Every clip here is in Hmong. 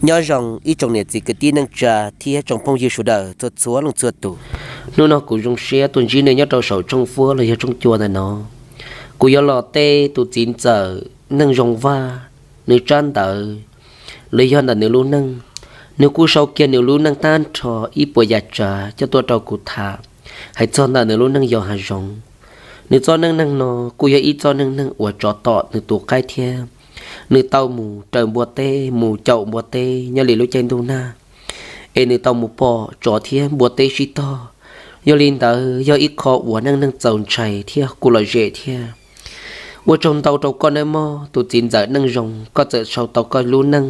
Nyob zoo ib tsoom niam txiv kwv tij neej tsa thiab tsoom phooj ywg sawv daws txhua txhua leej txhua tus. Hnub no kuv zoo siab tuaj ntsib nej nyob rau saum tshooj fuab los yog tshooj cua ntawm no. Kuv yuav los teb tus txiv ntxawm Neej Zoo Vaj, nws tsab ntawv los yog ntawm nws lub neej. Nws kuj sau kiag nws lub neej tag nrho ib puas yam tsav coj tuaj rau kuv tham, hais txog ntawm nws lub neej yos hav zoov. Nws txoj neej neeg no kuj yog ib txoj neej neeg uas tsov tom nws tus qaib thiab. Nws tau mus raws npua teb, mus caum npua teb nyob li lub caij ntuj nag, es nws tau mus pom tsov thiab npua teb sib tog. Yog li ntawd yog ib qho uas neej neeg txaus ntshai thiab kuj lom zem thiab. Ua tsaug ntau rau koj nawb mog tus txiv ntxawm Neej Zoo, koj txawm sau tau koj lub neej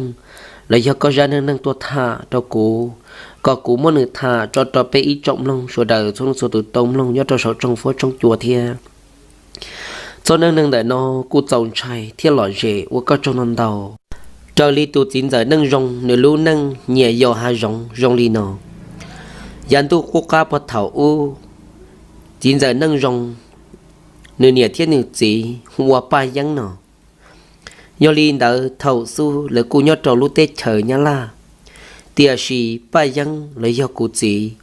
los yog koj zaj neej neeg tuaj tham rau kuv, kom kuv muab nws tham tso rau peb ib tsoom mloog sawv daws txhua leej txhua tus tau mloog nyob rau saum tshooj fuab tshooj cua thiab. Txoj neej neeg ntawm no kuj txaus ntshai thiab lom zem, ua koj tsaug ntau ntau. Raws li tus txiv ntxawm Neej Zoo nws lub neej nyiam yos hav zoov zoo li no. Yav ntuj qub qab puag thaum ub, txiv ntxawm Neej Zoo nws niam thiab nws txiv hu ua Paj Yeeb no. Yog li ntawd thaum xub lawv kuj nyob rau lub teb chaws Nyab Laj, tiam sis Paj Yeeb los yog kuv txiv,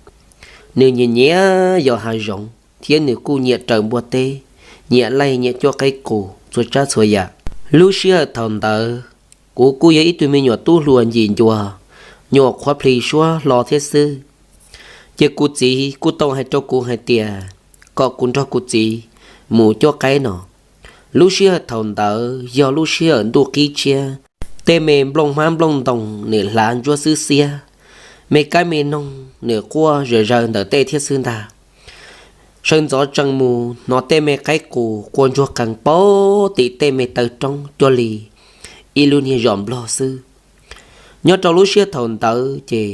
nws nyiam nyiam yos hav zoov thiab nws kuj nyiam raws npua teb, nyiam laij nyiam cuab qaib qus txhua tsav txhua yam. Lub sij hawm thaum ntawd, kuv kuj yog ib tug me nyuam tub hluas ncim ncua, nyuam qhuav plhis suab hlo thiab xwb. Ces kuv txiv kuj tau hais rau kuv hais tias kom kuv nrog kuv txiv mus cuab qaib no. Lub sij hawm thaum ntawd yog lub sij hawm ntuj qib tshiab, tej me nplooj hmab nplooj ntoo nws hlav ntsuab xwb xiab, me kab me noog nws quaj zom zaws ntawm tej thiab xwb ntag. Sawv ntxov tsees mus hnov tej me qaib qus quaj ntsuag qees pem tim tej me taw roob cuag li ib lub niag zos nplog xwb. Nyob rau lub sij hawm thaum ntawd ces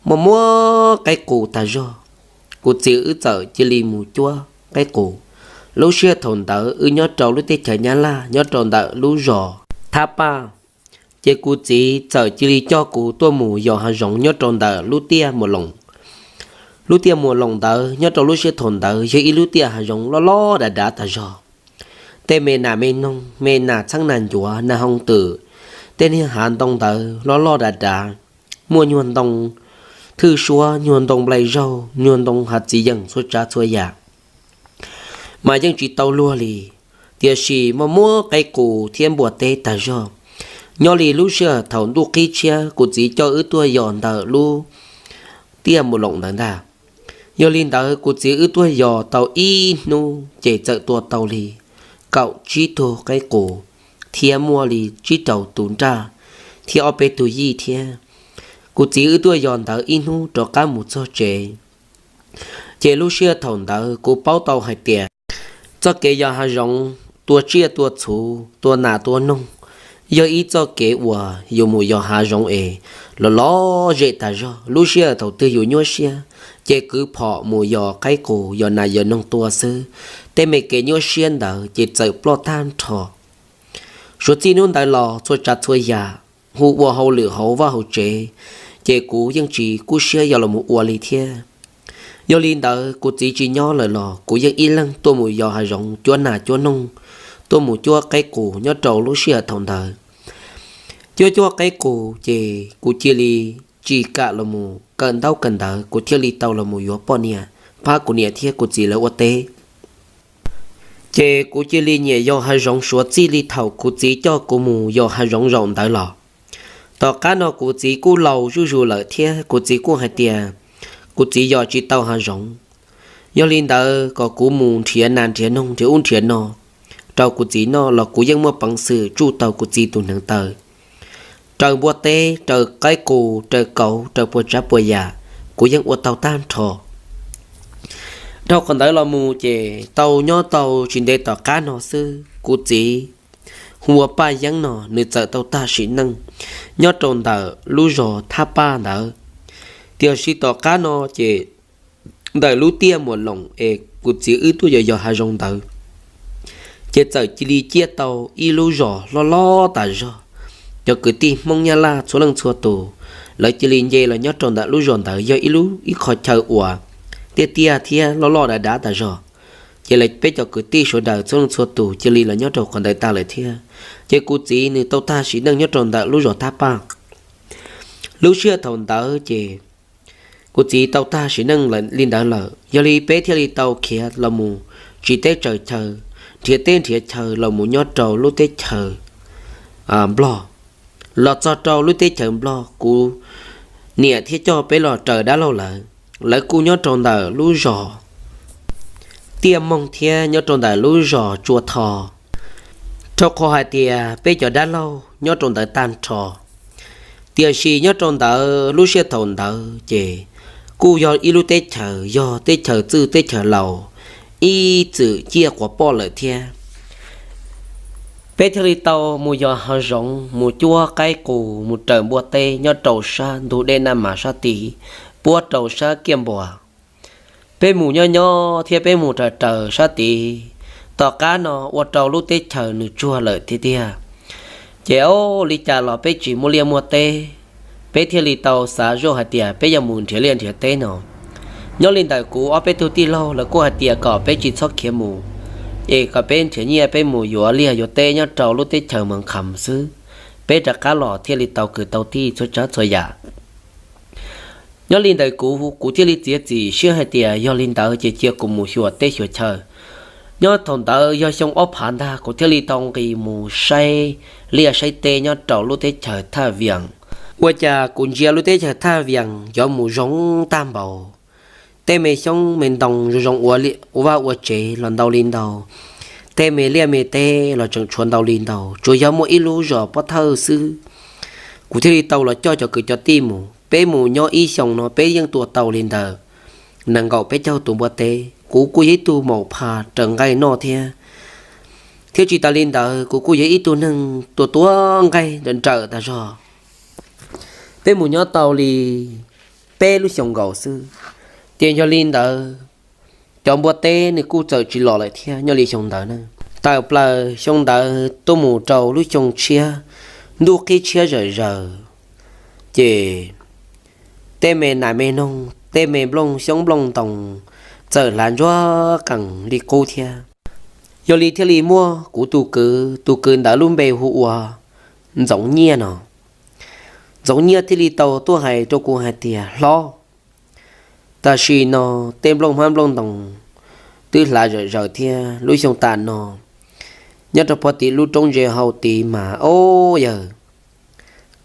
muaj muab qaib qus tas zog. Kuv txiv wb txawm cia li mus cuab qaib qus. Lub sij hawm thaum ntawd wb nyob rau lub teb chaws Nyab Laj nyob rau ntawm lub zos Thab Paj. Ces kuv txiv txawm cia li coj kuv tuaj mus yos hav zoov nyob rau ntawm lub tiaj Muas Loos. Lub tiaj Muas Loos ntawd nyob rau lub sij hawm thaum ntawd yog ib lub tiaj hav zoov loj loj dav dav tas zog. Tej me nas me noog, me nas txheeb nas ncuav, nas hoo twm, tej niag hav ntoo ntawd loj loj dav dav, muaj nyuag ntoo thwj suab, nyuag ntoo nplai zaug, nyuag ntoo hav txiv yeem txhua tsav txhua yam, mas yeej tsis tau luag li. Tiam sis muaj muab qaib qus thiab npua teb tas zog. Nyob li lub sij hawm thaum ntuj qib tshiab kuv txiv coj wb tuaj yos ntawm lub tiaj Muas Loos ntawd ntag. Yog li ntawd kuv txiv wb tuaj yos tau ib hnub ces txawm tua tau li kaum tsib tug qaib qus, thiab muaj li tsib rau tus nraj, thiab ob peb tug yij thiab. Kuv txiv wb tuaj yos ntawd ib hnub rov qab mus txog tsev. Ces lub sij hawm thaum ntawd kuv paub tau hais tias txoj kev yos hav zoov tua tsiaj tua txhu, tua nas tua noog yog ib txoj kev uas yus mus yos hav zoov es los lom zem tas zog. Lub sij hawm thaum twg yus nyuaj siab ces kwv phom mus yos qaib qus yos nas yos noog tua xwb, tej me kev nyuaj siab ntawd ces txawm ploj tag nrho. Suav txij hnub ntawd los txhua tsav txhua yam hu ua hauj lwm hauv vaj hauv tsev, ces kuv yeej tsis kub siab yos los mus ua li thiab. Yog li ntawd kuv txiv tsis nyob lawm los kuv yeej ib leeg tuaj mus yos hav zoov cuab nas cuab noog, tuaj mus cuab qaib qus nyob rau lub sij hawm thaum ntawd. Cuab cuab qaib qus ces kuv cia li tsis kam los mus kawm ntaub kawm ntawv, kuv thiaj li tau los mus yuav poj niam, pab kuv niam thiab kuv txiv lawv ua teb. Ces kuv cia li nyiam yos hav zoov suav txij li thaum kuv txiv coj kuv mus yos hav zoov zaum ntawd los. Tom qab no kuv txiv kuj laus zuj zus lawm thiab kuv txiv kuj hais tias kuv txiv yos tsis tau hav zoov. Yog li ntawd kom kuv mus nrhiav nas nrhiav noog nrhiav ub nrhiav no rau kuv txiv noj los kuv yeej muaj peev xwm tsuj tau kuv txiv tus hneev taw. Raws npua teb, raws qaib qus, raws kauv, raws puas tsav puas yam, kuv yeej ua tau tag nrho. Dhau qhov ntawd los mus ces tau nyob tau tsis ntev tom qab no xwb, kuv txiv hu ua Paj Yeeb no nws txawm tau tag sim neej nyob rau ntawm lub zos Thab Paj ntawd. Tiam sis tom qab no ces ntawm lub tiaj Muas Loos es kuv txiv wb tuaj yos yos hav zoov ntawd, ces txawm cia li ciaj tau ib lub zos loj loj tas zog. Cov kwv tij Hmoob Nyab Laj txhua leej txhua tus, lawv cia li nce los nyob rau ntawm lub zos ntawd, yog ib lub ib qho chaw uas tiaj tiaj thiab loj loj dav dav tas zog. Ces lawv peb cov kwv tij sawv daws txhua leej txhua tus cia li los nyob rau qhov ntawd tag lawm thiab. Ces kuv txiv nws tau tag sim neej nyob rau ntawm lub zos Thab Paj. Lub sij hawm thaum ntawd ces kuv txiv tau tag sim neej li ntawd lawm, yog li peb thiaj li tau khiav los mus tsim teb tsaws chaw, nrhiav teb nrhiav chaw los mus nyob rau lub teb chaws Nplog. Los txog rau lub teb chaws Nplog, kuv niam thiab coj peb los raws dab laug lawv. Lawv kuj nyob rau ntawm lub zos Tiaj Moog thiab nyob rau ntawm lub zos Tsua Tho, rau qhov hais tias peb cov dab laug nyob rau ntawd tag nrho. Tiam sis nyob rau ntawd lub sij hawm thaum ntawd ces kuj yog ib lub teb chaws, yog teb chaws txwj teb chaws laus, ib txwm ciaj quas poj lawm thiab. Peb thiaj li tau mus yos hav zoov, mus cuab qaib qus, mus raws npua teb nyob rau sab ntug dej Naj Mas sab tid, puab rau sab Kiaj Npuas. Peb mus nyob nyob thiab peb mus raws raws sab tid, tom qab no ua rau lub teb chaws nws tsuag lawm tiag tiag. Ces ua li cas los peb tsis muaj liaj muaj teb, peb thiaj li tau xav zoj hais tias peb yuav mus nrhiav liaj nrhiav teb no. Nyob li ntawm kuv ob peb tug tij laug lawv kuj hais tias kom peb tsis txhob khiav mus, es kom peb nrhiav nyiaj peb mus yuav liaj yuav teb nyob rau lub teb chaws Moos Kham xwb, peb rov qab los thiaj li tau kwv tau tij txhua tsav txhua yam. Nyob li ntawd kuv, kuv thiaj li txiav txim siab hais tias yog li ntawd ces cia kuv mus xyuas teb xyuas chaw. Nyob thaum ntawd yog xyoo ob phav ntag, kuv thiaj li tau nqis mus saib liaj saib teb nyob rau lub teb chaws Thaj Vias. Ua cas kuv ntsia lub teb chaws Thaj Vias cov mus zoo tag npaum, tej me xyoob me ntoo zoo zoo ua vaj ua tsev los ntau li ntau, tej me liaj me teb los tseem tshuav ntau li ntau, tsuas yog muaj ib lub zos pov thawj xwb. Kuv thiaj li tau los coj cov kwv cov tij mus, peb mus nyob ib xyoos no peb yeej tua tau li ntawd nees nkaum peb caug tus npua teb. Kuv kuj yog ib tug maum phas raws nqaij noj thiab, thiab tsis tas li ntawd kuv kuj yog ib tug neeg tua tua nqaij nrawm nrawm tas zog. Peb mus nyob tau li peb lub xyoos nkaus xwb, ces yog li ntawd cov npua teb nws kuj txawm tsis los lawm thiab nyob li xyoo ntawd na. Tawm plaws xyoo ntawd tuaj mus rau lub xyoo tshiab, ntuj qhib tshiab zawm zaws, ces tej me nas me noog, tej me nplooj xyoob nplooj ntoos txawm hlav ntsuag qees li qub thiab. Yog li thiaj li muaj kuv tus kwv, tus kwv ntawd lub npe hu ua Ntxoov Nyiaj no. Ntxoov Nyiaj thiaj li tau tuaj hais rau kuv hais tias, Hlob, tam sim no tej nplooj hmab nplooj ntoos twb hlav zawm zaws thiab, lub xyoo tas no nyob rau pog tim lub roob ntse hau tid mas, o, yawg,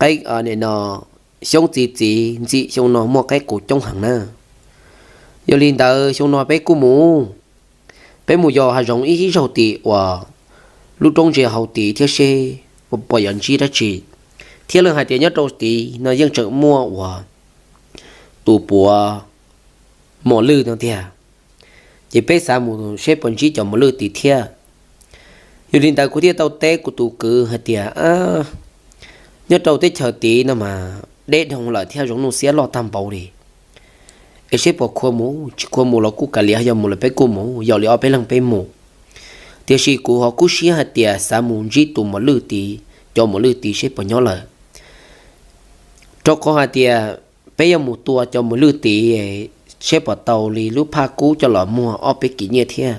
qaib no xyoob txi txiv ntxim, xyoo no muaj qaib qus coob heev na. Yog li ntawd xyoo no peb kuj mus, peb mus yos hav zoov ib zaug tim uas lub roob ntse hau tid thiab seb puas yuav ntsib dab tsi. Thiab leej hais tias nyob rau tid no yeej tseem muaj uas tus puav mos lwj no tiag, ces peb xav mus seb puas ntsib cov mos lwj tid thiab. Yog li ntawd kuv thiaj tau teb kuv tus kwv hais tias, Nyob rau teb chaws tid no mas deb dhoo lawm thiab zoo nuj xiab loj tag npaum li, es seb puas khuv mus, tsis khuv mus los kuj kav liam, yog mus los peb kuj mus, yog li ob peb leeg peb mus. Tiam sis kuv ho kub siab hais tias xav mus ntsib tus mos lwj tid, cov mos lwj tid seb puas nyob lawm, rau qhov hais tias peb yuav mus tua cov mos lwj tid seb puas tau li lub phaj kub coj los muag ob peb kis nyiaj thiab.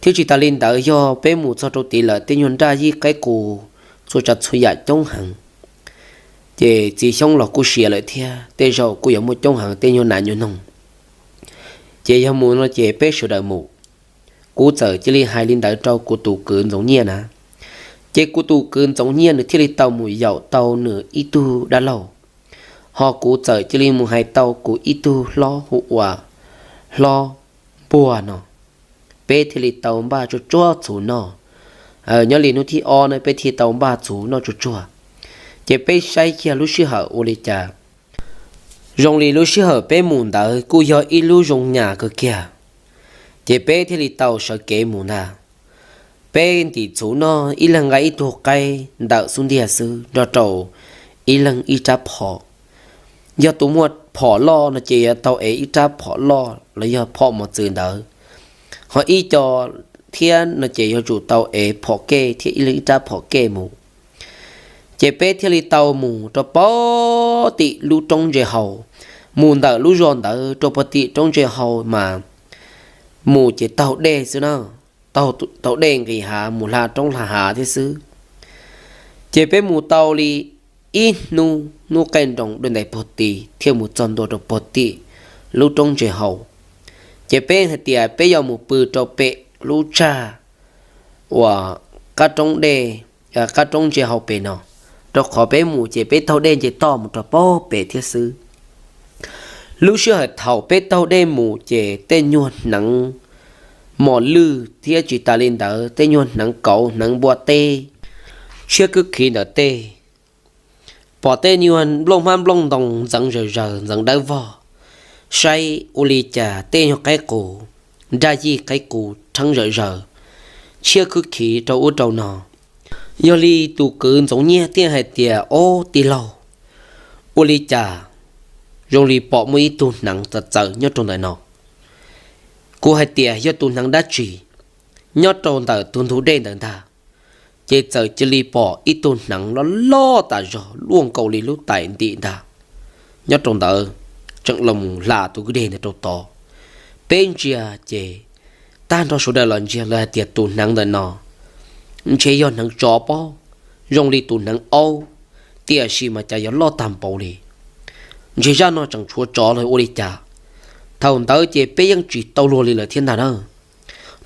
Thiab tsis tas li ntawd yog peb mus txog rau tid lawm tej nyuag nraj yij qaib qus txhua tsav txhua yam coob heev, ces txiv xyoob los kuj sia lawm thiab, tej zaum kuj yuav muaj coob heev tej nyuag nas nyuag noog. Ces yog mus no ces peb sawv daws mus. Kuv txawm cia li hais li ntawd rau kuv tus kwv Ntxoov Nyiaj na. Ces kuv tus kwv Ntxoov Nyiaj nws thiaj li tau mus yaum tau nws ib tug dab laug, ho kuv txawm cia li mus hais tau kuv ib tug hlob hu ua Hlob Npuag no. Peb thiaj li tau npaj tsuag tsuag txhuv noj. Nyob li hnub thib ob na peb thiaj tau npaj txhuv noj tsuag tsuag. Ces peb saib kiag lub sij hawm ua li cas, zoo li lub sij hawm peb mus ntawd kuj yog ib lub zoo nyas kawg kiag. Ces peb thiaj li tau sawv kev mus ntag. Peb ntim txhuv noj, ib leeg nqa ib tug qaib ntawm xub ntiag xwb nrog rau ib leeg ib rab phom. Yog tus muaj phom loj no ces yuav tau ev ib rab phom loj los yog phom mos txwv ntawd, ho ib co thiab no ces yuav tsum tau ev phom kej thiab ib leeg ib rab phom kej mus. Ces peb thiaj li tau mus rau pog tim lub roob ntse hau, mus ntawm lub zos ntawd rau pog tim roob ntse hau mas mus ces taug dej xwb na, taug dej nqis hav mus hla roob hla hav thiab xwb. Ces peb mus tau li ib hnub, hnub qaij nroos dua ntais puag tid thiaj mus txog ntua rau puag tim lub roob ntses hau. Ces peb hais tias peb yuav mus pw rau pem lub tsag uas qab roob dej, qab roob ntses hau pem no, rau qhov peb mus ces peb taug dej nce toj mus rau puag pem thiab xwb. Lub sij hawm thaum peb taug dej mus ces tej nyuag hneev mos lwj thiab tsis tas li ntawd tej nyuag hneev kauv hneev npua teb tshiab kwb khiv ntawm tej, pom tej nyuag nplooj hmab nplooj ntoo ntxeev zawm zaws ntxeev dawb vog, saib ua li cas tej nyuag qaib qus, nraj yij qaib qus rheeb zawm zaws tshiab kwb khiv rau ub rau no. Yog li tus kwv Ntxoov Nyiaj thiaj hais tias, Ob tij laug, ua li cas zoo li pom muaj ib tug hneev txawv txawv nyob rau ntawm no? Kuv hais tias yog tus hneev dab tsi nyob rau ntawm tus ntug dej ntawd ntag. Ces txawm cia li pom ib tug hneev loj loj tas zog luaj nkaus li lub tais ntim ntag, nyob rau ntawd, tseem los mus hla tus kwj deg ntawd rau tod. Peb ntsia ces tag nrho sawv daws los ntsia lawv hais tias tus hneev ntawm no ntshe yog hneev tsov pob, zoo li tus hneev aub, tiam sis mas cas yuav loj tag npaum li. Ntshe zaj no tseem tshuav tsov los ua li cas. Thaum ntawd ces peb yeej tsis tau luag li lawm thiab ntag na,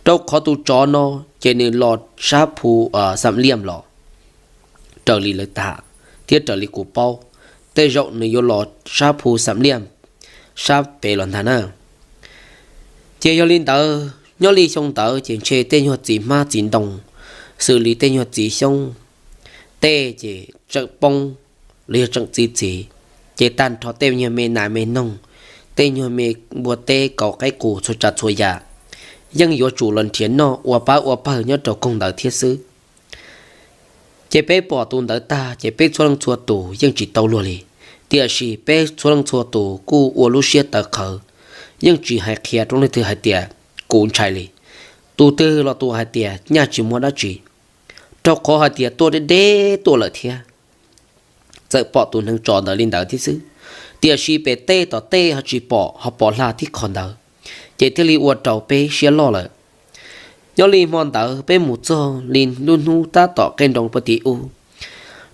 rau qhov tus tsov no ces nws los sab phu Xam Liaj los raws li lawv tham thiab raws li kuv paub, tej zaum nws yuav los sab phu Xam Liaj sab pem los ntag na. Ces yog li ntawd nyob li xyoo ntawd ces ntshe tej nyuag txiv hmab txiv ntoo xws li tej nyuag txiv xyoob tej ces tseem poob los yog tseem txi txiv, ces tag nrho tej nyuag me nas me noog, tej nyuag me npua teb kauv qaib qus txhua tsav txhua yam yeej yuav tsum los nrhiav noj ua pab ua pawg nyob rau koog ntawd thiab xwb. Ces peb pom tus ntawd tag ces peb txhua leej txhua tus yeej tsis tau luag li, tiam sis peb txhua leej txhua tus kuj ua lub siab tawv qhawv, yeej tsis hais qhia rau leej twg hais tias kuv ntshai li. Tus twg los tus hais tias nyaj tsis muaj dab tsi, rau qhov hais tias tuaj deb deb tuaj lawm thiab, txawm pom tus hneev tsov ntawd li ntawd thiab xwb, tiam sis pem tej tom tej ho tsis pom, ho pom hla tib qho ntawd, ces thiaj li ua rau peb siab loj lawm. Nyob li hmo ntawd peb mus txog li lub hnub tab tom qe nroo puag tim ub,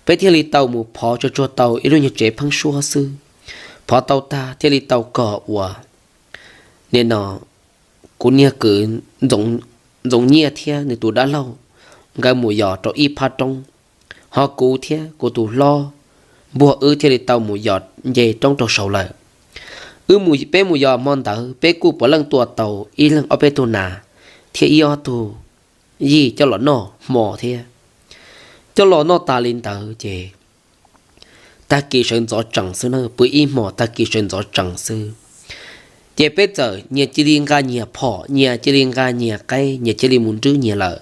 peb thiaj li tau mus phov tsuag tsuag tau ib lub nyuag tsev pheeb suab xwb. Phov tau tag thiaj li tau kom uas nim no kuv niag kwv Ntxoov Nyiaj thiab nws tus dab laug nkawd mus yos rau ib phab roob, ho kuv thiab kuv tus hlob npuag wb thiaj li tau mus yos nce roob rau saud lawm. Wb, peb mus yos hmo ntawd peb kuj puav leej tua tau ib leeg ob peb tug nas thiab ib ob tug yij coj los noj hmo thiab. Coj los noj tas li ntawd ces tag kis sawv ntxov tsees xwb na, pw ib hmos tag kis sawv ntxov tsees xwb, ces peb txawm nyias cia li nqa nyias phom, nyias cia li nqa nyias qaib, nyias cia li mus nrwb nyias lawm.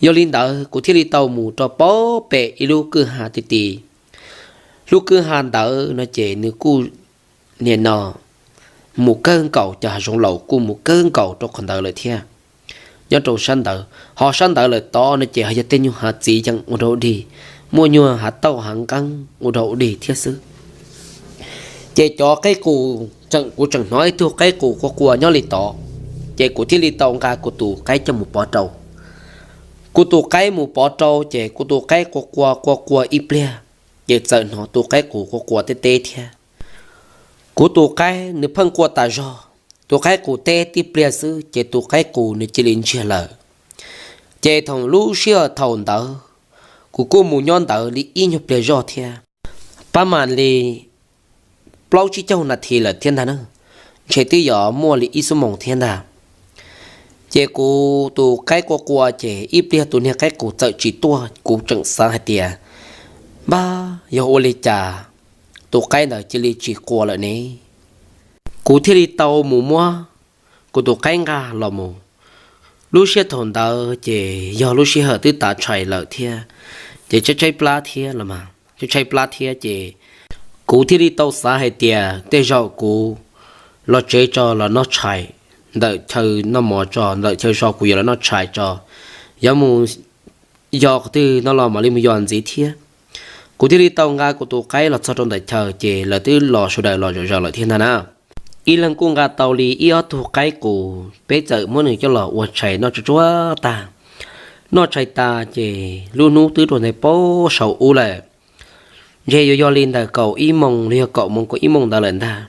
Yog li ntawd kuv thiaj li tau mus rau puag pem ib lub kwj ha ti ti. Lub kwj ha ntawd no ces nws kuj nim no mus kawg nkaus, cov hav zoov laus kuj mus kawg nkaus rau qhov ntawd lawm thiab. Nyob rau sab ntawd, ho sab ntawd lawm tod no ces ho yog tej nyuag hav txiv yeem ua rau dig, muaj nyuag hav tauj hav nqeeb ua rau dig thiab xwb. Ces cov qaib qus, kuv tseem hnov ib tug qaib qus qua qua nyob li tod, ces kuv thiaj li tau nqa kuv tus qaib coj mus pov rau. Kuv tus qaib mus pov rau ces kuv tus qaib qua qua qua qua ib pliag, ces txawm hnov tus qaib qus qua qua teb teb thiab. Kuv tus qaib nws pheej qua tas zog, tus qaib qus teb tib pliag xwb ces tus qaib qus nws cia li ntsiag lawm. Ces thaum lub sij hawm thaum ntawd, kuv kuj mus nyob ntawd li ib nyuag pliag zoj thiab, pab mam li plaub tsib caug nas this lawm thiab ntag na, ntshe twb yuav muaj li ib xuab moos thiab ntag. Ces kuv tus qaib qua qua ces ib pliag tus niag qaib qus txawm tsis tuaj, kuv tseem xav hais tias, npab, yog ua li cas tus qaib ntawd cia li tsis qua lawm ne? Kuv thiaj li tau mus muab kuv tus qaib nqa los mus. Lub sij hawm thaum ntawd ces yog lub sij hawm twb tav tshais lawm thiab, ces tshaib tshaib plab thiab los mas, tshaib tshaib plab thiab ces kuv thiaj li tau xav hais tias tej zaum kuv los tsev tso los noj tshais, ntawm chaw noj mov tso, ntawm chaw so kuv yuav los noj tshais tso, yuav mus yos qhov twg no los mam li mus yos ntxiv thiab. Kuv thiaj li tau nqa kuv tus qaib los txog rau ntawm chaw ces lawv twb los sawv daws los zom zaws lawm thiab ntag na. Ib leeg kuj nqa tau li ib ob tug qaib qus, peb txawm muab nws coj los ua tshais noj tsuag tsuag tag. Noj tshais tas ces lub hnub twb rau ntawm pab saum ub lawm. Ntshe yuav yog li ntawm kaum ib moos los yog kaum moos kaum ib moos ntawd lawm ntag.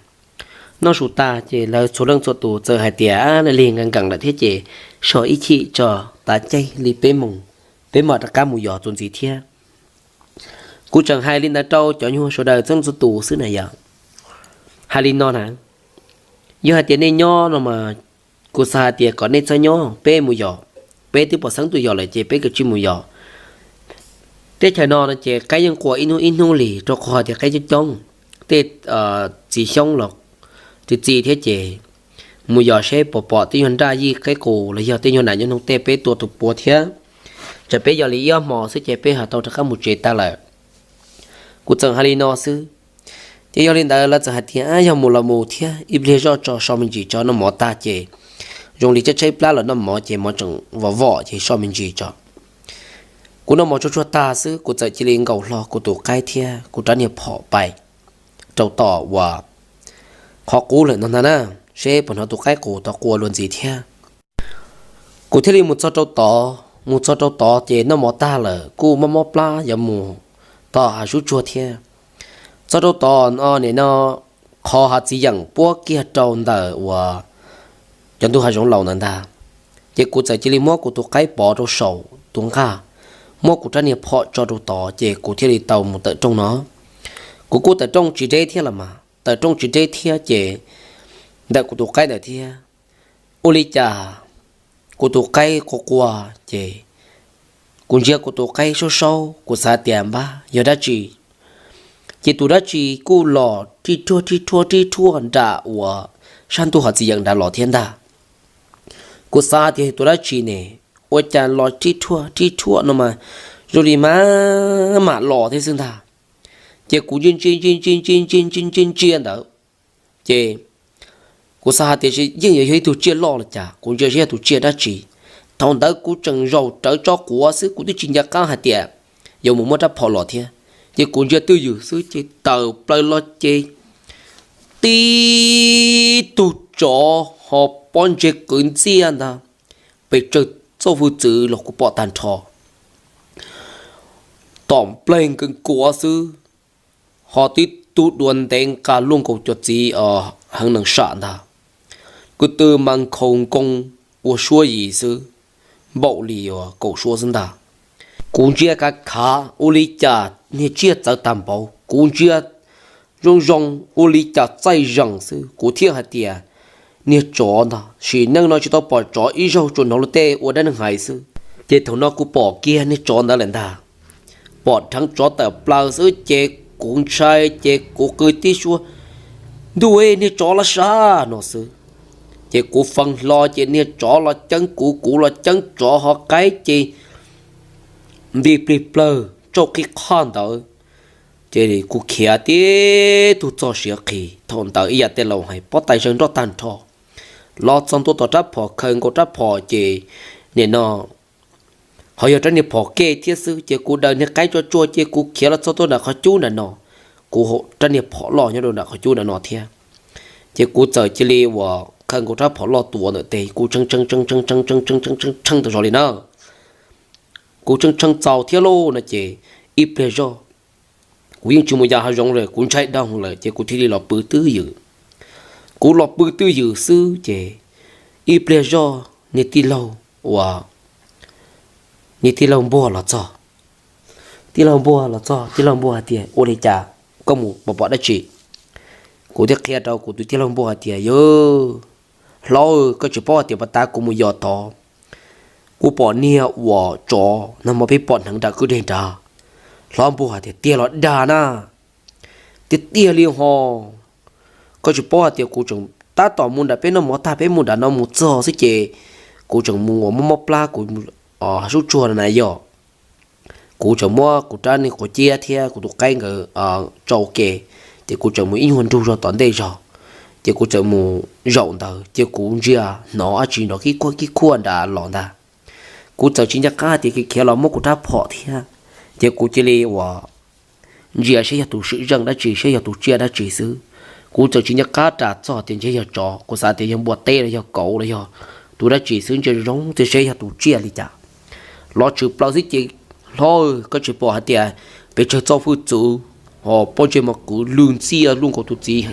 Noj su tag ces lawv txhua leej txhua tus txawm hais tias, Lig nkees nkees lawm thiab ces so ib chim tso, tav caij li peb moos, peb mam rov qab mus yos txuas ntxiv thiab. Kuv tseem hais li ntawd rau cov nyuag sawv daws txhua leej txhua tus xwb na yom. Hais li no na, yog hais tias nej nyob no mas, kuv xav hais tias kom nej txhob nyob, peb mus yos. Peb twb pom xeeb twb yos lawm ces peb kav tsij mus yos. Teb chaws no no ces qaib yeej qua ib hnub ib hnub li, rau qhov hais tias qaib coob coob, tej txiv xyoob los txi txiv thiab ces mus yos seb puas pom tej nyuag nraj yij qaib qus los yog tej nyuag nam nyuag noog tej peb tua tus puav thiab. Tsam peb yos li ib ob hmos xwb ces peb ho tau rov qab mus tsev tag lawm. Kuv txawm hais li no xwb. Ces yog li ntawd lawv txawm hais tias, Yog mus los mus thiab, ib pliag zoj tso, so me ntsis tso, noj mov tag ces zoo li tshaib tshaib plab los noj mov ces mov tseem vom vom ces so me ntsis tso. Kuv noj mov tsuag tsuag tag xwb, kuv txawm cia li nkaus hlo kuv tus qaib thiab kuv rab niag phom pais rau tom uas qhov qub lawm no ntag na, seb puas hnov tus qaib qus tod qua dua ntxiv thiab. Kuv thiaj li mus txog rau tod, mus txog rau tod ces noj mov tag lawm kuj mob mob plab yuav mus tom hav sub tsuag thiab. Txog rau tod no nim no qhov hav txiv yeem puab kiag rau ntawm uas cov ntug hav zoov laus ntawd ntag. Ces kuv txawm cia li muab kuv tus qaib pov rau saum tus nqaj, muab kuv rab niag phom tso rau tod ces kuv thiaj li tau mus tawm rooj no. Kuv kuj tawm rooj tsis deb thiab los mas, tawm rooj tsis deb thiab ces ntawm kuv tus qaib ntawd thiab. Ua li cas kuv tus qaib qua qua ces kuv ntsia kuv tus qaib saub saub, kuv xav tias npab yog dab tsi, ces tus dab tsi kuj los rib rhuaj rib rhuaj rib rhuaj nram uas sab ntug hav txiv yeem nrad los thiab ntag. Kuv xav tias tus dab tsi ne, ua cas los rib rhuaj rib rhuaj no mas zoo li mam mam los thiab xwb ntag. Ces kuv ntsia ntsia ntsia ntsia ntsia ntsia ntsia ntsia ntsia ntawd, ces kuv xav hais tias yeej yuav yog ib tug tsiaj loj los cas, kuv ntsia seb yog tus tsiaj dab tsi. Thaum ntawd kuv tseem zaum rawv tso quav xwb, kuv twb tsis nco qab hais tias yuav mus muab rab phom los thiab. Ces kuv ntsia twj ywm xwb ces tawm plaws los ces tib tug tsov ho pob ntseg qwv ntxiaj ntag, pes tsawg txoj hwj txwv los kuv pom tag nrho. Tom nplej nkees kuav xwb, ho tib tug dua ntev nqa luaj nkaus cov txiv heev nees sam ntag, kwv tw mas nkhaus nkoo ua suab yim xwb, npaum li uas kaum suab xwb ntag. Kuv ntsia kav khav ua li cas niag tsiaj txawv tag npaum, kuv ntsia zoo zoo ua li cas txaij zees xwb, kuv thiaj hais tias niag tsov ntag, sim neej no tsis tau pom tsov ib zaug, tsuas hnov luag tej ua dab neeg hais xwb. Ces thaum no kuv pom kiag niag tsov ntawd lawm ntag, pom dheev tsov tawm plaws xwb ces kuv ntshai ces kuv qw tib suab, Ntuj, niag tsov los sav no xwb. Ces kuv feeb hlo ces niag tsov los ceeb kuv, kuv los ceeb tsov, ho qaib ces nti plig plawg tsauj qhib qhaj ntawd. Ces kuv khiav tib tug txog siav qhi, thaum ntawd ib yam tej laus hais pob tais zeeg nroj tag nrho. Los txog ntua tom rab phom, khaws nkaus rab phom ces nim no ho yog rab niag phom kej thiab xwb, ces kuv daws niag qaib tsuag tsuag ces kuv khiav los txog tuaj nram qhov cub nram no. Kuv rab niag phom loj nyob rau nram qhov cub nram no thiab. Ces kuv txawm cia li uas khaws nkaus rab phom loj tuav ntawm tes, kuv tshee tshee tshee tshee tshee tshee tshee tshee tshee tshee tau zog li na. Kuv tshee tshee txaus thiab lauj no ces ib pliag zoj, kuv yeej tsis mus yos hav zoov lawm, kuv ntshai doog lawm ces kuv thiaj li los pw twj ywm. Kuv los pw twj ywm xwb ces ib pliag zoj niag tij laug uas, niag tij laug npuag los txog. Tij laug npuag los txog, tij laug npuag hais tias, Ua li cas koj mus pom pom dab tsi? Kuv thiaj qhia rau kuv tus tij laug npuag hais tias, Yog hlob, koj tsis paub hais tias puag ta kuv mus yos tod, kuv pom niag uas tsov nag hmo peb pom hneev nram kwj deg nrad. Hlob npuag hais tias, Tiag los dag na? Tiag tiag li ho. Koj tsis paub hais tias kuv tseem tab tom mus nram peb noj mov tag peb mus nram no mus txog xwb ces kuv tseem mus uas mob mob plab kuv sub tsuag na yog. Kuv tseem muab kuv rab niag quav ciab thiab kuv tus qaib nkawd tsau ke, ces kuv tseem mus ib nyuag nrug zog tom ntej zog, ces kuv tseem mus zaum ntawd ces kuv ntsia hnov dab tsi nrov kib khuaj kib khuaj nram los ntag. Kuv txawm tsis nco qab tias khiav los muab kuv rab phom thiab, ces kuv cia li uas ntsia seb yog tus swm zeej dab tsi, seb yog tus tsiaj dab tsi xwb. Kuv txawm tsis nco qab ras txog tias ntshe yog tsov, kuv xav tias yog npua teb los yog kauv los yog tus dab tsi xwb, ntsia zoo zoo thiab seb yog tus tsiaj li cas. Los tshwm plaws xwb ces, Hlob, koj tsis pom hais tias pes tsawg txoj hwj txwv ho pob ntseg mas qwv lwg ntxiaj luj nkaus tus txiv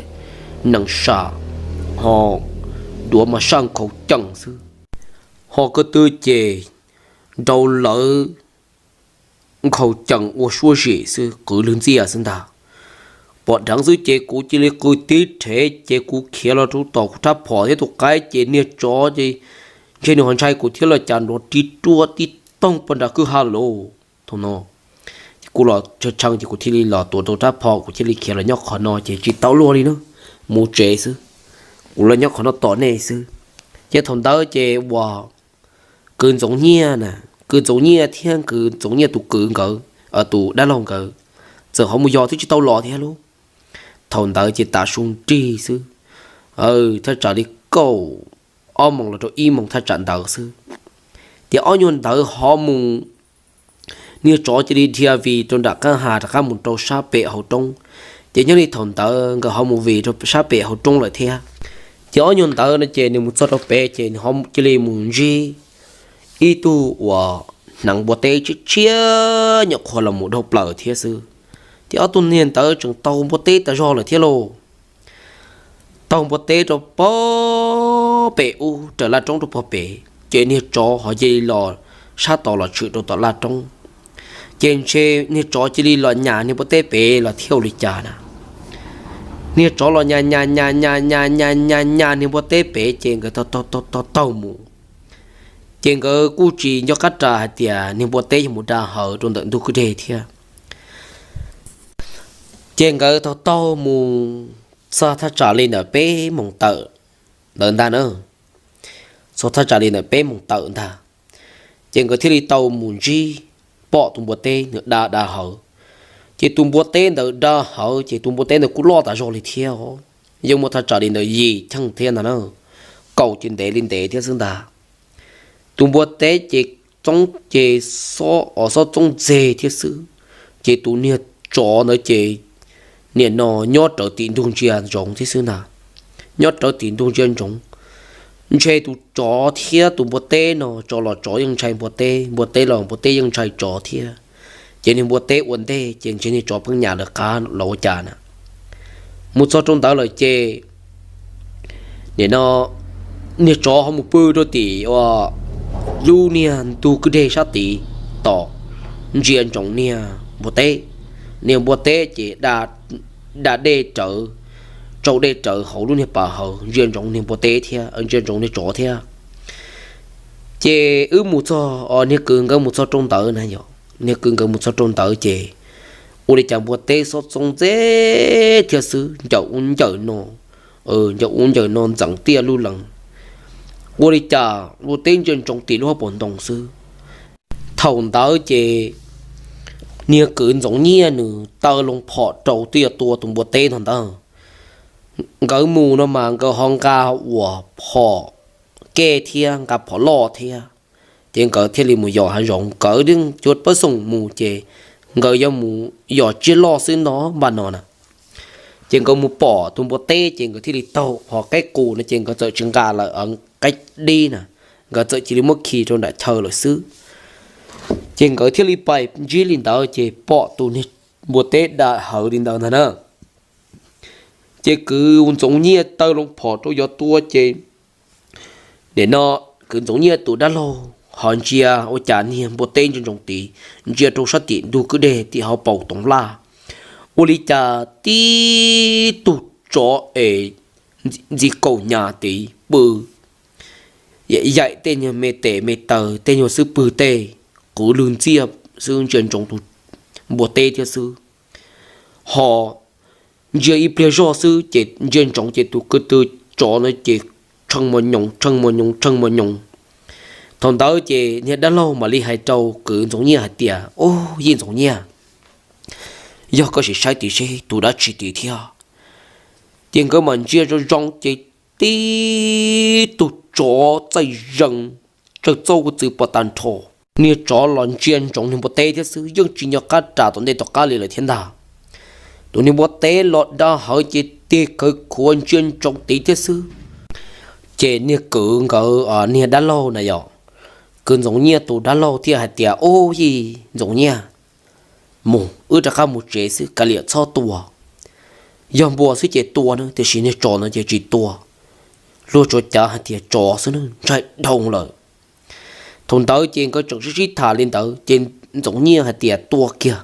nees sam, ho duav mas saj nkhaus ceem xwb. Ho ko tw ces nrau lawv nkhaus ceem ua suab zim xwb, qwv lwg ntxiaj xwb ntag. Pom dheev xwb ces kuv cia li qw tib rhev ces kuv khiav los rau tom kuv rab phom thiab tus qaib ces niag tsov ces ntshe nws ho ntshai kuv thiab los cas nrov ris ruaj tib toog pog nram kwj ha lawm. Thaum no kuv los tshee tshee ces kuv thiaj li los tuav rau rab phom, kuv thiaj li khiav los nyob qhov no ces tsis tau luag li na, mus tsev xwb. Kuv los nyob qhov no tos nej xwb. Ces thaum ntawd ces uas kwv Ntxoov Nyiaj na, kwv Ntxoov Nyiaj thiab kwv Ntxoov Nyiaj tus kwv nkawd, tus dab laug nkawd txawm ho mus yos twb tsis tau los thiab lauj. Thaum ntawd ces tav su nrig xwb, thaj tsam li kaum ob moos los rau ib moos thaj tsam ntawd xwb. Ces ob nyuag ntawd ho mus, niag tsov cia li dhia vij rau nram qab ha rov qab mus rau sab pem hauv roob. Ces nyob li thaum ntawd nkawd ho mus vij rau sab pem hauv roob lawm thiab. Ces ob nyuag ntawd no ces nws mus txog rau pem ces nws ho cia li mus ntsib ib tug uas hneev npua teb tshiab tshiab nyuam qhuav los mus dhau plaws thiab xwb. Ces ob tug niag ntawd tseem taug npua teb tas zog lawm thiab lauj. Taug npua teb rau pog pem ub raws laj roob rau pog pem, ces niag tsov ho cia li los sab tod los tshwm rau tom laj roob. Ces ntshe niag tsov cia li los nyas niag npua teb pem los thiab ua li cas na. Niag tsov los nyas nyas nyas nyas nyas nyas nyas nyas niag npua teb pem ces nkawd taug taug taug taug mus. Ces nkawd kuj tsis nco qab ras hais tias niag npua teb yog mus da hawv rau ntawm ntug kwj deg thiab. Ces nkawd taug taug mus txog thaj tsam li ntawm peb moos tawm ntawd ntag na, txog thaj tsam li ntawm peb moos tawm ntag. Ces nkawd thiaj li tau mus ntsib, pom tus npua teb nws da da hawv. Ces tus npua teb ntawd da hawv ces tus npua teb ntawd kuj loj tas zog li thiab os, yeej muaj thaj tsam li ntawm yim cheej thiab ntag na, kaum ces ntev li ntev thiab xwb ntag. Tus npua teb ces txoob ces xob txoob ntxeg thiab xwb. Ces tus niag tsov ntawd ces nim no nyob rawv tim ntug ntsia ntsoov thiab xwb ntag, nyob rawv tim ntug ntsia ntsoov. Ntshe tus tsov thiab tus npua teb no, tsov los tsov yeej ntshai npua teb, npua teb los npua teb yeej ntshai tsov thiab. Ces niag npua teb ua ntej ces ntshe niag tsov pheej nyas lawv qab los ua cas na. Mus txog rau ntawd lawm ces nim no niag tsov ho mus pw rau tim ua lub niag ntug kwj deg sab tid tos, ntsia ntsoov niag npua teb. Niag npua teb ces da dej rawv, tsau dej rawv hauv lub niag pas hawv ntsia ntsoov niag npua teb thiab ntsia ntsoov niag tsov thiab. Ces wb mus txog, niag kwv nkawd mus txog rau ntawd na yom, niag kwv nkawd mus txog rau ntawd ces ua li cas npua teb xob txoob ntxeg thiab xwb, ncaws ub ncaws no, ncaws ub ncaws no ntxeev tiaj lub lees. Ua li cas npua teb ntsia ntsoov tim lub hauv paus ntoo xwb. Thaum ntawd ces niag kwv Ntxoov Nyiaj nws taw loo phom rau twb yuav tua tus npua teb no ntawd. Nkawd mus no mas nkawd ho nqa uas phom kej thiab nqa phom loj thiab. Ces nkawd thiaj li mus yos hav zoov, nkawd yeej cuav pab xoom mus ces nkawd yuav mus yos tsiaj loj xwb no npaj no na. Ces nkawd mus pom tus npua teb ces nkawd thiaj li taug, ho qaib qus no ces nkawd txawm tsis nqa lawm, qaib dib na, nkawd txawm cia li muab khi rau nram chaw lawm xwb. Ces nkawd thiaj li pais ntsib li ntawd ces pom tus niag npua teb da hawv li ntawd ntag na. Ces kwv Ntxoov Nyiaj taw loo phom rau yuav tua ces nim no kwv Ntxoov Nyiaj tus dab laug ho ntsia ua cas niag npua teb ntsia ntsoov tid, ntsia rau sab tim ntug kwj deg tim hauv paus toov laj. Ua li cas tib tug tsov es ntxi kaum nyas tid pw, yaim tej nyuag me tes me taw tej nyuag xub pwg tej, qwv lwg ntxiaj xwb ntsia ntsoov tus npua teb thiab xwb. Ho ntsia ib pliag zoj xwb ces ntsia ntsoov ces tus kwv tw tsov na ces tshee mos nyoos tshee mos nyoos tshee mos nyoos. Thaum ntawd ces niag dab laug mam li hais rau kwv Ntxoov Nyiaj hais tias, Ub, yij Ntxoov Nyiaj, yog koj sim saib tim seb tus dab tsi tid thiab. Ces nkawd mam ntsia zoo zoo ces tib tug tsov txaij zees tsawg txauj kuj txwv pov tag nrho. Niag tsov los ntsia ntsoov niag npua teb thiab xwb, yeej tsis nco qab ras tom ntej tom qab li lawm thiab ntag. Tus niag npua teb los da hawv ces tig khawv khuav ntsia ntsoov tid thiab xwb. Ces niag kwv nkawd, niag dab laug na yom, kwv Ntxoov Nyiaj tus dab laug thiaj hais tias, Ub, yij Ntxoov Nyiaj, mus, wb rov qab mus tsev xwb, kav liam txhob tua. Yog npua xwb ces tua na, tiam sis niag tsov no ces tsis tua. Luag tsuas cav hais tias tsov xwb na, ntshai dhau lawm. Thaum ntawd ces nkawd tseem sib sib tham li ntawd ces Ntxoov Nyiaj hais tias tua kiag,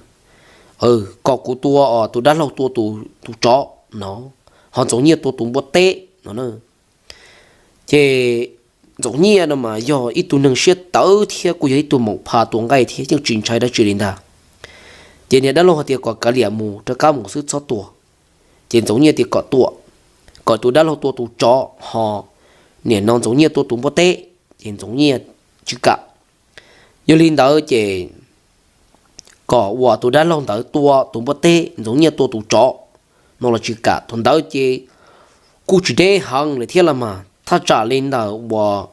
kom kuv tua, tus dab laug tua tus tsov no, ho Ntxoov Nyiaj tua tus npua teb no. Ces Ntxoov Nyiaj no mas yog ib tug neeg siab tawv thiab kuj yog ib tug moom pha tua nqaij thiab yeej tsis ntshai dab tsi li ntag. Ces niag dab laug hais tias kom kav liam mus, rov qab mus xwb txhob tua. Ces Ntxoov Nyiaj tias kom tua, kom tus dab laug tua tus tsov ho niam no Ntxoov Nyiaj tua tus npua teb, ces Ntxoov Nyiaj tsis kam. Yog li ntawd ces kom uas tus dab laug ntawd tua tus npua teb, Ntxoov Nyiaj tua tus tsov no los tsis kam. Thaum ntawd ces kuj tsis deb heev lawm thiab los mas, thaj tsam li ntawm uas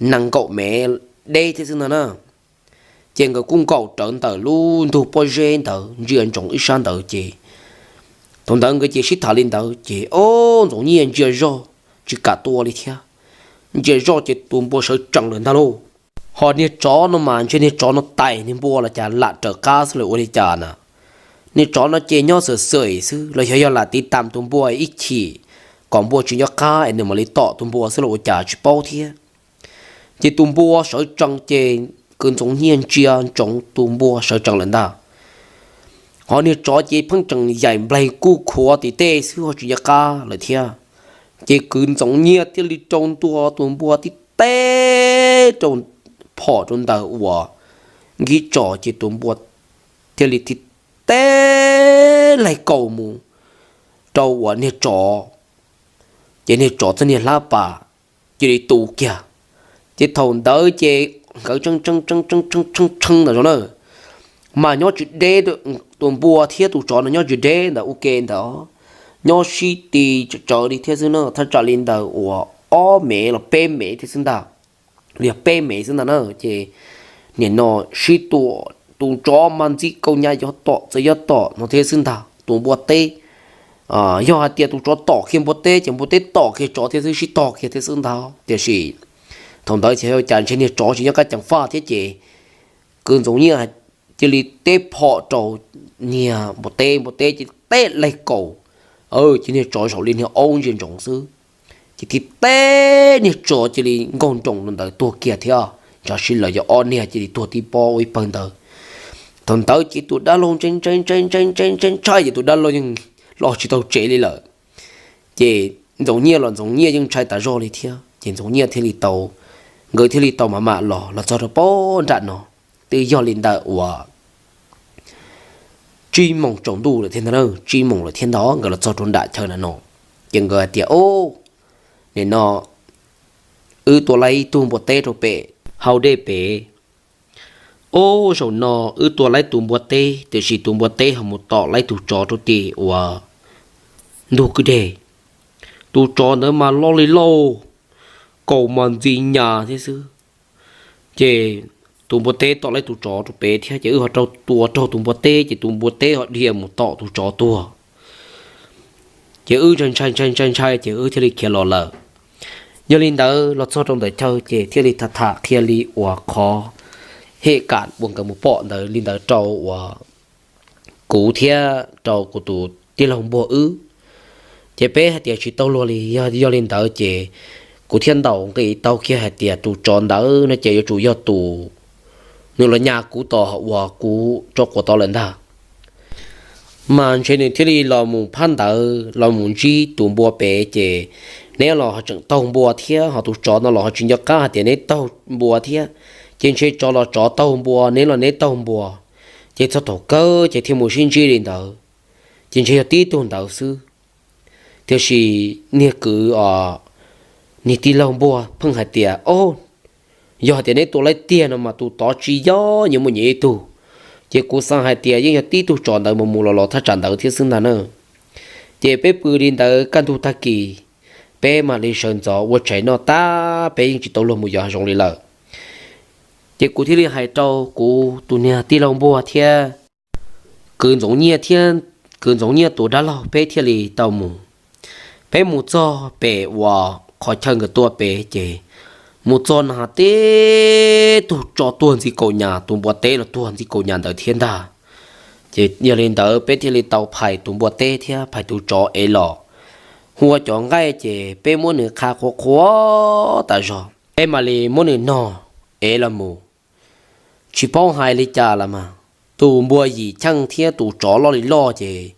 nees nkaum mev deb thiab xwb ntag na. Ces nkawd kuj nkaum rawv ntawm lub ntug pob zeb ntawd ntsia ntsoov ib sab ntawd ces thaum ntawd nkawd ces sib tham li ntawd ces o, Ntxoov Nyiaj ntsia zog tsis kam tua li thiab. Ntsia zoj ces tus npua sawv tsees lawm ntag lauj. Ho niag tsov no mas ntshe niag tsov no tais niag npua los cas lam raws qab xwb lawm ua li cas na. Niag tsov no ces nyob xwm xwm xwb los yog yog lam tiv tam tus npua ib chim kom npua tsis nco qab es nws mam li tom tus npua xwb los ua cas tsis paub thiab. Ces tus npua sawv tsees ces kwv Ntxoov Nyiaj ntsia ntsoov tus npua sawv tsees lawm ntag. Ho niag tsov ces pheej tseem yaim nplaig kuj khuav tim tej xwb ho tsis nco qab lawm thiab. Ces kwv Ntxoov Nyiaj thiaj li rau ntua tus npua tib teb rau phom rau ntawm uas nkib tso ces tus npua thiaj li tib teb laig kaus mus rau uas niag tsov. Ces niag tsov txoj niag hlab pas cia li tu kiag. Ces thaum ntawd ces nkawd tshee tshee tshee tshee tshee ntawd zov na, mas nyob tsis deb, tus npua thiab tus tsov no nyob tsis deb ntawd ua ke ntawd, nyob sib ti tsawv li thiab xwb na, thaj tsam li ntawd uas ob mev los peb mev thiab xwb ntag. Li yog peb mev xwb ntag na. Ces nim no sib tua, tus tsov mas ntxi kaus nyas yuav tom txawm yuav tom no thiab xwb ntag. Tus npua teb, yog hais tias tus tsov tom kiag npua teb ces npua teb tom kiag tsov thiab xwb, sib tog kiag thiab xwb ntag. Tiam sis thaum ntawd ces cas ntshe niag tsov tsis nyob qab ceev faj thiab ces kwv Ntxoov Nyiaj cia li teb phom rau niag npua teb, npua teb cia li teb laig kaus, ces niag tsov zaum li niag aub ntsia ntsoov xwb. Ces tib teb niag tsov cia li nkaug nroos rau ntawd tuag kiag thiab. Ntshe sib lawv yog ob niag cia li tuag tib pob ua ib pawg ntawd. Thaum ntawd ces tus dab laug ntshai ntshai ntshai ntshai ntshai ntshai ntshai ces tus dab laug yeej los tsis tau tsev li lawm. Ces Ntxoov Nyiaj los Ntxoov Nyiaj yeej ntshai tas zog li thiab ces Ntxoov Nyiaj thiaj li tau, nkawd thiaj li tau mam mam los los txog rau pem nram no. Twb yog li ntawm uas tsib moos tsaus ntuj lawm thiab ntag, tsib moos lawm thiab ntag nkawd los txog rau nram chaw nram no. Ces nkawd hais tias, Ub, nim no wb tua laib ib tug npua teb rau pem hau dej pem. Ub, zaum no wb tua laib tus npua teb tiam sis tus npua teb ho mus tom laib tus tsov rau tim uas ntug kwj deg. Tus tsov ntawd mas loj li loj, kaus mas ntxi nyas thiab xwb. Ces tus npua teb tom laib tus tsov rau pem thiab ces wb ho raug tua raug tus npua teb ces tus npua teb ho dhia mus tom tus tsov tuag. Ces wb ntshai ntshai ntshai ntshai ntshai ces wb thiaj li khiav los lawm. Yog li ntawd los txog rau ntawm chaw ces thiaj li tham tham qhia li uas qhov hem kam uas nkawd mus pom ntawd li ntawd rau uas kuv thiab rau kuv tus tij laug npuag wb. Ces peb hais tias tsis tau luag li, yog li ntawd ces kuv thiaj ntaus nqi tau kiag hais tias tus tsov ntawd no ces yuav tsum yog tus nws los nyas kuv tom uas kuv tso quav tod lawm ntag. Mas ntshe nws thiaj li los mus phab ntawd los mus ntsib tus npua pem ces neb los ho tseem taug npua thiab ho tus tsov no los ho tsis nco qab hais tias neb taug npua thiab. Ces ntshe tsov los tsov taug npua, neb los neb taug npua, ces txog thaum kawg ces thiaj mus sib ntsib li ntawd. Ces ntshe yog tib tug ntawd xwb. Tiam sis niag kwv, niag tij laug npuag pheej hais tias, Ob, yog hais tias neb tua laib tiag no mas tus tod tsis yog nyias muaj nyias ib tug. Ces kuv xav hais tias yeej yog tib tug tsov ntawd mus mus los los thaj tsam ntawd thiab xwb ntag na. Ces peb pw li ntawd kaj ntug tag kis, peb mam li sawv ntxov ua tshais noj tag peb yeej tsis tau luag mus yos hav zoov li lawm. Ces kuv thiaj li hais rau kuv tus niag tij laug npuag thiab kwv Ntxoov Nyiaj thiab kwv Ntxoov Nyiaj tus dab laug peb thiaj li tau mus. Peb mus txog pem uas qhov chaw nkawd tua pem ces mus txog na tib tug tsov tuag ntxi kaus nyas, tus npua teb los tuag ntxi kaus nyas ntawd thiab ntag. Yog li ntawd peb thiaj li tau phais tus npua teb thiab phais tus tsov ev los, hu ua cov nqaij ces peb muab nws qha qhuav qhuav tas zog, peb mam li muab nws nog ev los mus. Tsis paub hais li cas los mas, tus npua yim cheej thiab tus tsov loj li loj ces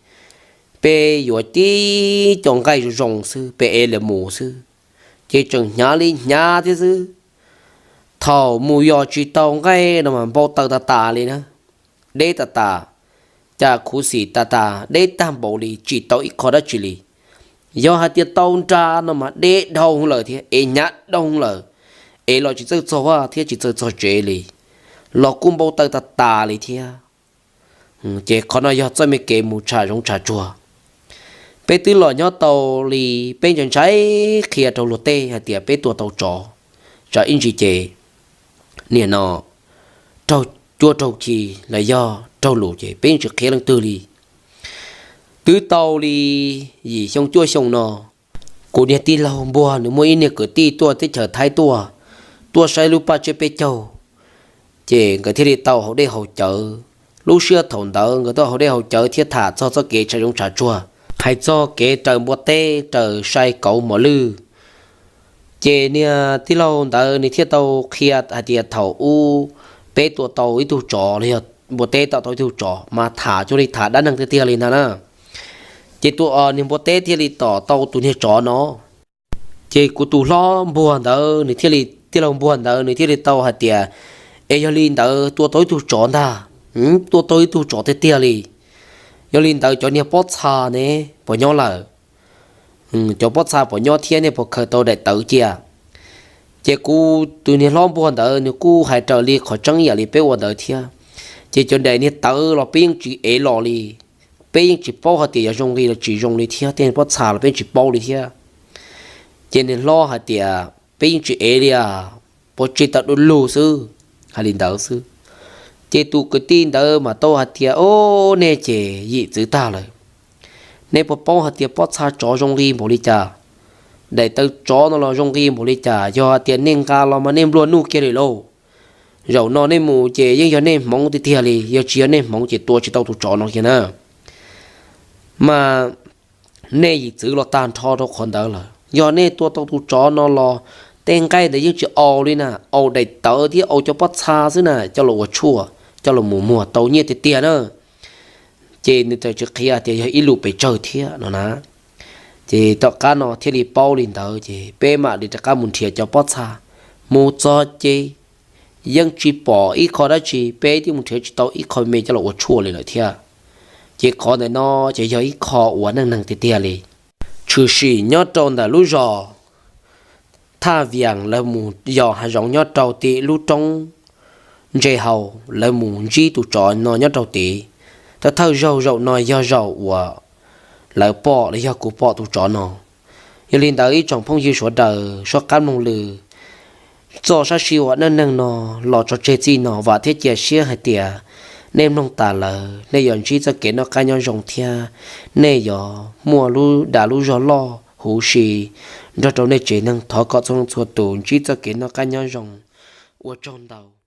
peb yuav tib co nqaij zoo zoo xwb, peb ev los mus xwb, ces tseem hnyav li hnyav thiab xwb. Thaum mus yos tsis tau nqaij no mas npau taws tas tas li na, deb tas tas, cas khuv xim tas tas, deb tag npaum li, tsis tau ib qho dab tsi li. Yog hais tias tau nra no mas deb dhau lawm thiab, ev hnyav dhau lawm, ev los tsis txawj txog vaj thiab tsis txawj txog tsev li, los kuj npau taws tas tas li thiab. Ces qhov no yog txoj me kev mus tsham zoov tsham tsuag. Peb twb los nyob tau li, peb ntshai ntshai qhia rau luag tej hais tias peb tua tau tsov, tsam ib ntsis ces nim no raug cuab raug ci los yog raug lus ces peb yeej tsis qhia leej twg li. Twb tau li yim xyoo cuaj xyoo no, kuv niag tij laug npuag nws muaj ib niag kwv tij tuaj teb chaws Thaib tuaj, tuaj saib lub paj tsiab peb caug, ces nkawd thiaj li tau haus dej haus cawv. Lub sij hawm thaum ntawd nkawd tau haus dej haus cawv thiab tham txog txoj kev tsham zoov tsham tsuag, hais txog kev raws npua teb raws sai kauv mos lwj. Ces niag tij laug ntawd nws thiaj tau qhia hais tias thaum ub peb tua tau ib tug tsov los yog npua teb tua tau ib tug tsov mas tham cuag li tham dab neeg tiag tiag li ntag na. Ces tus niag npua teb thiaj li tom tau tus niag tsov no. Ces kuv tus hlob npuag ntawd nws thiaj li, tij laug npuag ntawd nws thiaj li tau hais tias, es yog li ntawd tua tau ib tug tsov ntag, tua tau ib tug tsov tiag tiag li. Yog li ntawd cov niag pob txha ne puas nyob lawm? Cov pob txha puas nyob thiab nej puas khaws tau daim tawv cia? Ces kuv tus niag hlob npuag ntawd nws kuj hais raws li qhov tseeb yam li peb ua ntawd thiab. Ces cov daim niag tawv los peb yeej tsis ev los li, peb yeej tsis paub hais tias yog zoo li los tsis zoo li thiab, tej pob txha los peb yeej tsis paub li thiab. Ces niag hlob hais tias peb yeej tsis ev li as, puav tsis tawm du lug xwb, hais li ntawd xwb. Ces tus kwv tij ntawd mas tau hais tias, o, nej ces yim txwv tag lawm. Nej puas paub hais tias pob txha tsov zoo li npaum li cas? Daim tawv tsov no los zoo li npaum li cas? Yog hais tias nej nqa los mas nej nplua nuj kiag li lauj. Zaum no nej mus ces yeej yog nej hmoov tiag tiag li, yog tsis yog nej hmoov ces tua tsis tau tus tsov no kiag na. Mas nej yim txwv los tag nrho rau qhov ntawd lawm. Yog nej tua tau tus tsov no los tej nqaij ntawd yeej tsis au li na, au daim tawv thiab au cov pob txha xwb na, coj los ua tshuaj, coj los mus muag tau nyiaj tiag tiag na. Ces nws txawm tsis qhia tias yog ib lus pes tsawg thiab no na. Ces tom qab no thiaj li paub li ntawd ces peb mam li rov qab mus nrhiav cov pob txha, mus txog ces yeej tsis pom ib qho dab tsi, peb twb mus nrhiav tsis tau ib qho me coj los ua tshuaj li lawm thiab. Ces qhov ntawm no ces yog ib qho uas neej neeg tiag tiag li. Tshwm sim nyob rau ntawm lub zos Thaj Vias lawv mus yos hav zoov nyob rau tim lub roob Ntse Hau, lawv mus ntsib tus tsov no nyob rau tid. Thawj thawj zaug zaum no yog zaum uas lawv pom los yog kuv pom tus tsov no. Yog li ntawd ib tsoom phooj ywg sawv daws soj qab mloog lwm txoj sab sij huam neej neeg no los tso tseg txij no, vam thiab cia siab hais tias nej mloog tas lawm nej yuav ntsib txoj kev noj qab nyob zoo thiab nej yuav muaj lub dag lub zog loj huv si nrog rau nej tsev neeg. Thov kom txhua leej txhua tus ntsib txoj kev noj qab nyob zoo. Ua tsaug ntau.